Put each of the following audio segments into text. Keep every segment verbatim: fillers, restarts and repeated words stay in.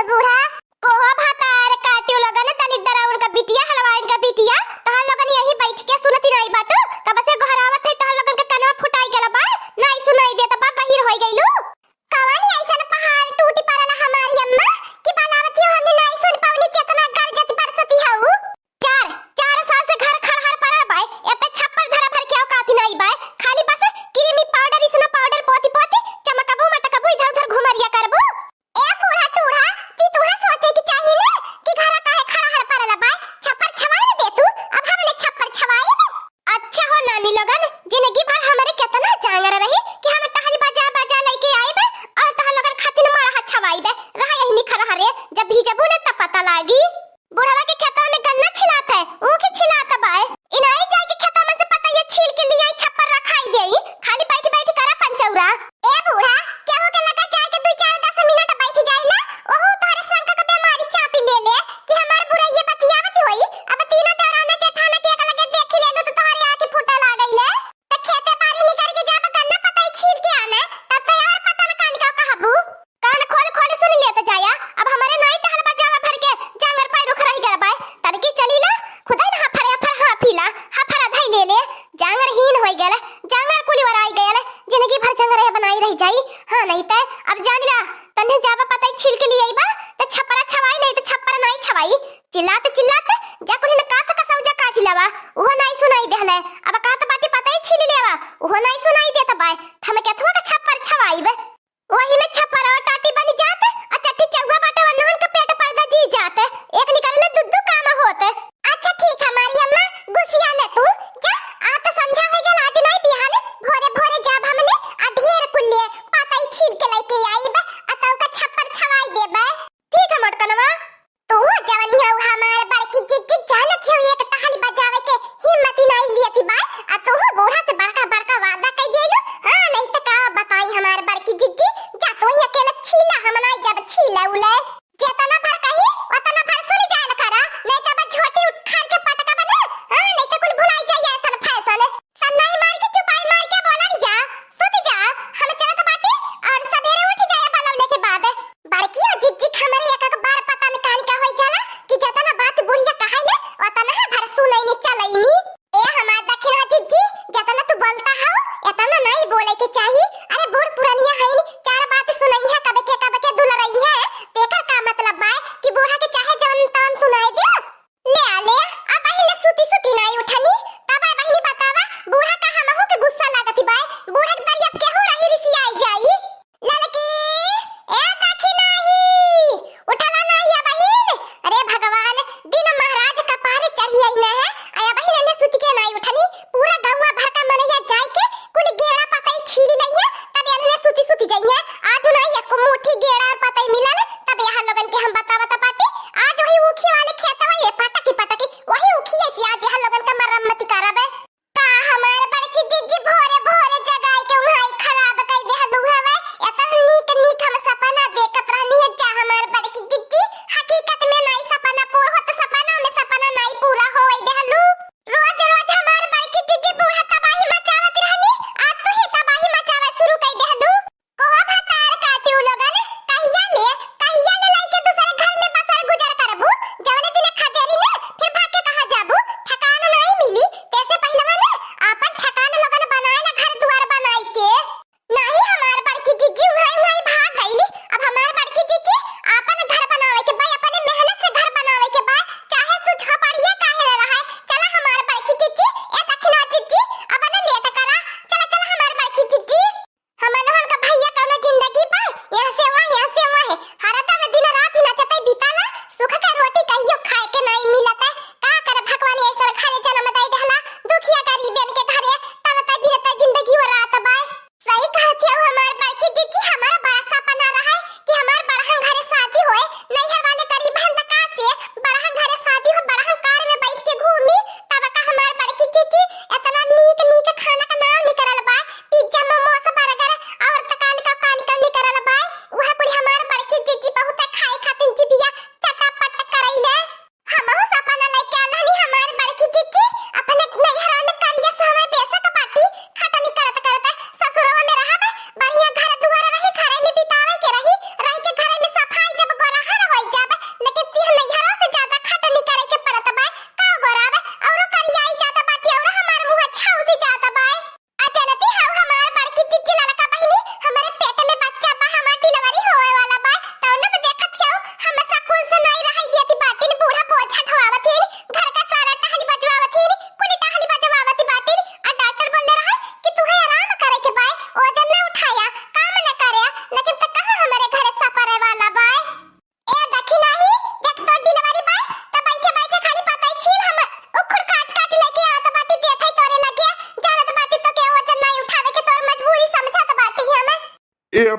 बूढ़ा। कोहो भातार काटियो लगन दलिद्दरा उनका बिटिया हलवाइन का बिटिया, तहन लगन यही बैठ के सुनती नाई बाटू, कब से गोहरावत है तहन लगन के कनवा फुटाई गेल बा, नाई सुनाई देत बा, बहिर होई गइलू। कवन ऐसन पहाड़ टूटी पड़ल हमारी अम्मा कि बलावती हो हमने नाई सुन पावनी, केतना गरजत बरसती हऊ। चार, चार साल से घर खड़हर पड़ल बाय, ए पे छप्पर धरा भर के औकात नाई बाय, खाली बस क्रीमी पाउडर, इसनो पाउडर पोती पोती चमकबू मटकबू, इधर उधर घुमरिया करबू। ए बूढ़ा टूढ़ा, ती तुहा सोचे के चाही ने कि घरा काहे खड़हर पड़ल बाय, छप्पर छवाए न दे तू, अब हमने छप्पर छवाए दे। अच्छा हो नानी लोगन, जिंदगी भर हमरे केतना जांगर रही कि हम टहली बजा बजा लइके आइबे और तोहर लोगन खातिर मड़हा छवाइबे। रहा यही निखरहरे, जब भीजबू ने तब पता लागी। बुढ़वा के खेतवा में गन्ना छिलात है, ऊ के छिलात बाय। इनाई जाए के खेतवा में से पतैया छील के लियाई, छप्पर रखाई देई, खाली बैठ बैठ करा पंचौरा। ए बूढ़ा, केहू के लगा जाए के दू चार दस मिनट बैठ जाइला, ओहू तोहरे शंका के बेमारी चापी ले ले कि हमार बुढ़ैया बतियावत होई। अब तीनों देवराना जेठाना के एक लगे देखी लेलू तो तोहरे आँखी फूटे लागइले। त खेते बारी निकर के जाब, गन्ना पतई छील के आना, तब तो यार पता न कान का कहबू। कान खोल खोल सुन लेत जाया, अब हमरे नाई टहल बजावा भर के जांगर पैर उख रह गया बाय, तनकी चली ना, खुदाई ना हफरे हफर हाँ पीला, हफरा धई ले ले, जांगर हीन होई गयल, जांगर कुली वराई गयल, जिंदगी भर जंगरे बनाई रह जाई। हाँ नहीं ते अब जान ला, तन्ने जावा पतई छील के लिए आइबा, त छप्परा छवाई नहीं त छप्पर नाई छवाई। चिल्लात चिल्लात जा कुल न कात का सौजा काट लेवा, उहो नाई सुनाई देहले। अब कात बाटी पतई छील लेवा, उहो नाई सुनाई देत बाय। हम केथुआ का छप्पर छवाइबे। वही में छप्पर और टाटी बन जात, आ चट्टी चौवा बाटे वन्नवन के पेट पर्दा जी जात। एक निकलले दुद्दू काम होत। अच्छा ठीक हमारी अम्मा, गुसिया न तू, जा, आ त संझा हो गल, आज नाई बिहान, भोरे भोरे जाब हमने, आ ढेर कुल्ले पतई छील के लेके आइबे, आ तौ का छप्पर छवाई देबे। ठीक है मोटकनवा। तू जवन हो हमार बड़की जिज्जी, जानत हो एक टहली बजावे के हिम्मत ही नाई लियती बाय, आ तू बूढ़ा से बड़का बड़का वादा कई देलू। हाँ नहीं त का बताई हमार बड़की जिज्जी, जा तू ही अकेले छीला, हम नाई जब छीला उले। जेतना भर कही ओतना भर सुन जायल करा, नहीं त अब झोटी उखाड़ के पटका बना। हाँ नहीं त कुल भुलाई जाई ऐसन फैशन। सन्नाई मार के चुपाई मार के बोला नहीं जा, सुत जा, हम चलत बाटी और सवेरे उठ जाए बलवले के बाद। बड़किया जिज्जी हमरे एक एक बार पता न कान का होई जाला कि जतना बात बुढ़िया कहाइले ओतना है भर सुनैनी चलैनी। ए हमार दक्षिणा जिज्जी, जतना तू बोलता हो एतना नहीं बोले के चाही। अरे बूढ़ पुरनिया हईन, चार बात सुनई है, कब के कब के दुलरई है, तेकर का मतलब बाय?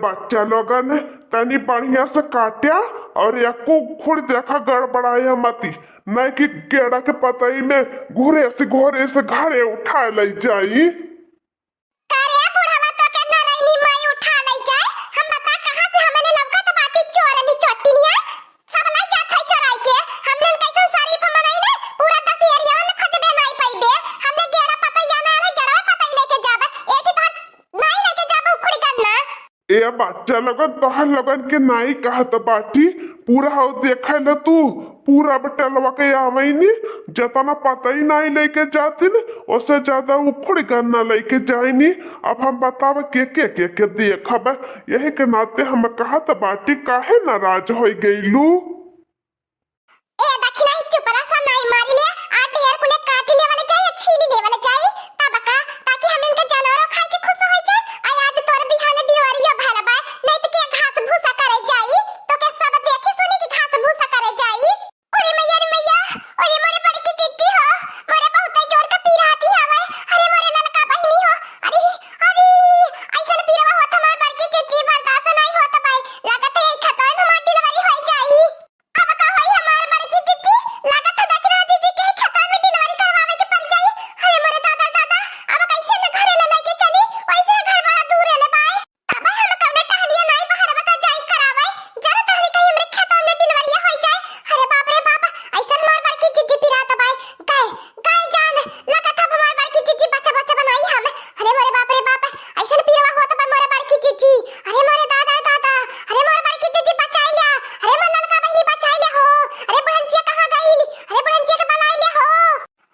बच्चा लोगन, तनी बढ़िया से काट्या और एको उखुड़ी देखा गड़बड़ाया मती, नहीं कि गेड़ा के पतई में घुरे से घोरे से घरे उठा लई जाई। का रे बुढ़वा, तोके नरैनी माई उठा लई जाए? हम बता कहाँ से हमने लौकत बाटी चोरनी चोटिनिया? सब लई जात है चोराई के। हमने कैसन शरीफ मनई ने पूरा दस एरिया में खोजबे नहीं पाइबे। हमने गेड़ा पतैया ना रहे, गेड़वा पतई लेके जाबे। एठी तोहर नहीं लेके जाबे उखड़ी गन्ना। ए बच्चा लोगन, तोहर लोगन के नाई कहत बाटी, पूरा हौ देखे ले तू, पूरा बटलवा के आवैनी, जतना पतई नाई लेके जातिन, ओसे ज्यादा उखुड़ गन्ना लेके जाइनी। अब हम बताब के, के, के, के देखब, यही के नाते हम कहत बाटी, काहे नाराज होइ गइलू? ए दखिना ही चुप रह, सा नाई मारी ले, आ ढेर कुले काटी लेवल जाई, छीली लेवल जाई, तब का, ताकि हम इनके जानवरों खाए के खुश होइ जाए। आ आज तोर बिहान डिहवरिया भल बा, नहीं तो के घास भूसा करे जाई, तो के सब देखी सुनी कि घास भूसा करे जाई। अरे मैया रे मैया, अरे मोरे बड़की जिज्जी हो, मोरे बहुते जोर का पीरा आती हवे। अरे मोरे ललका बहिनी हो, अरे, अरे, ऐसन पीरवा होत हमार बड़की जिज्जी बर्दाश्त नहीं होत बाई, लागत है यही खतवा में हमार डिलीवरी होइ जाई। अब का होई हमार बड़की जिज्जी? लागत है दखिना जिज्जी के खेतवा में डिलीवरी करवावे के पड़ जाई। अरे मोरे दादा, दादा, अब कैसे न घरे ले लेके चली? वैसे घर बड़ा दूर ले बाय। तब हम कौनो टहलिया नाई बाहर बता जाई करावे। जरा तहनी कहीं हमरे खेतवा में डिलीवरी होइ जाए। अरे बाप रे बाप, ऐसन हमार बड़की जिज्जी पिरात बाय। गए, गए जान, लागत है हमार बड़की जिज्जी बच्चा, बच्चा बनाई हम। अरे मोरे बाप रे बाप, ऐसन पीरवा होत बा मोरे बड़की जिज्जी। अरे मोरे दादा, दादा, अरे मोर बड़की जिज्जी बचाई ल्या। अरे मोर ललका बहिनी बचाई ल्या हो। अरे बुढ़ंचिया कहाँ गई? अरे बुढ़ंचिया के बलाई ल्या हो।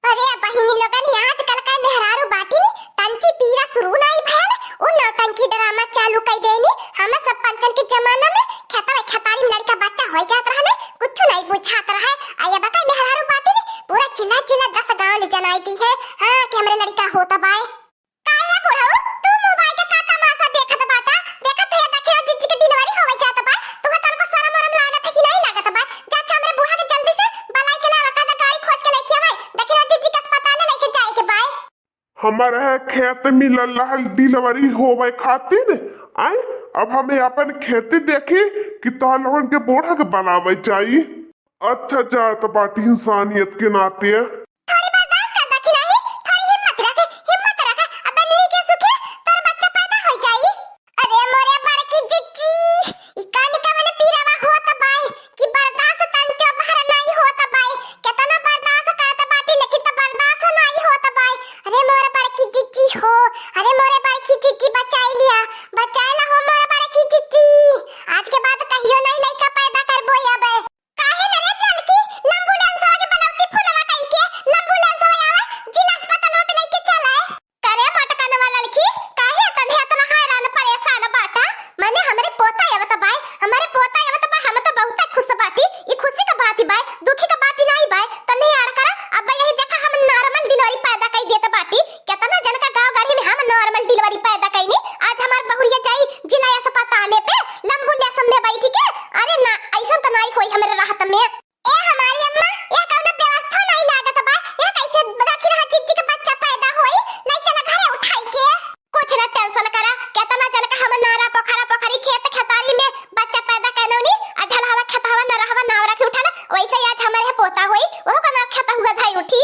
अरे बहिनी लोगन, आजकल का मेहरारू बाटी नी, तंची पीरा शुरू नाई भयल, उ नौटंकी ड्रामा चालू कई देनी। हम सब पंचन के जमाना में खेतवा खेतारी में लड़का बच्चा होइ जात रहने, कुछ नाई बुझात रहे। आ ये बका मेहरारू बाटी नी, पूरा जिला जिला दस गांव ले जनाई दी है, हाँ, कि हमरे लड़का होत बाय। का ए बुढ़ऊ, तू मोबाइल के का तमाशा देखत बाटा? देखत है, देखियो, जिज्जी के डिलीवरी होवे जात बा। तुहे तनको शरम वरम लागत है कि नहीं लागत बा? जा, अच्छा, हमरे बूढ़ा के जल्दी से बलाई के लावा, का गाड़ी खोज के लेके आवे। देखियो, जिज्जी के अस्पताल लेके जाए के बा। हमरे खेत मिलल रहल डिलीवरी होवे खातिर, आय, अब हमें अपन खेती देखी कि तोहर लोगन के बूढ़ा के बनावे जाई। अच्छा, जात बाटी इंसानियत के नाते। थोड़ी बर्दाश्त कर, देखी नहीं, थोड़ी हिम्मत रख, हिम्मत रख, अब बन्नी के सुखे तोर बच्चा पैदा हो जाई। अरे मोरे बड़की जिज्जी, ई कानी का मने पीरावा होत बाय कि बर्दाश्त तंचो बहर नहीं होत बाय। केतना बर्दाश्त करत बाटी, लेकिन तो बर्दाश्त नहीं होत बाय। अरे मोरे बड़की जिज्जी हो, अरे मोरे बड़की जिज्जी बचाई लिया, बचाई ला हो मोरे बड़की जिज्जी। आज के बाद कहियो नहीं लइका पैदा करबो अब। काहे न रे ललकी, लंबू लेंसवा के बनौती फुलवा कइके, लंबू लेंसवा आवा, जिला अस्पतालवा पे लइके चल आए। करे मोटकनवा ललकी, काहे तन्हे इतना हैरान परेशान बाटा? मने हमरे पोता आवत बाय, हमरे पोता आवत बाय, हम तो बहुते खुश बाटी। ई खुशी का बात बाय, दुखी का बात नाई बाय। तन्हे यार करा, अब यही देखा हम नॉर्मल डिलीवरी पैदा कई देत बाटी। केतना जन का गाँव गढ़ी में हम नॉर्मल डिलीवरी पैदा कईनी। आज हमार बहुरिया जाई जिला अस्पताले पे लंबू लेंस में बैठ के। अरे ना, ऐसन तो नाई होई हमरे राहत में। ए हमारी अम्मा, यह कौनो व्यवस्था नहीं लागत बा। यह कैसे रखी रहा जिज्जी के बच्चा पैदा होई? ले चला घरे उठाई के। कुछ ना टेंशन करा, केतना जन का हम नारा पोखरा पोखरी खेत खेतारी में बच्चा पैदा कैनौनी, आ ढलहवा खेतहवा नरहवा नाव रखी उठल, वैसे ही आज हमारे यहाँ पोता होई, ओहो का नाव खेतहुआ धाई उठी।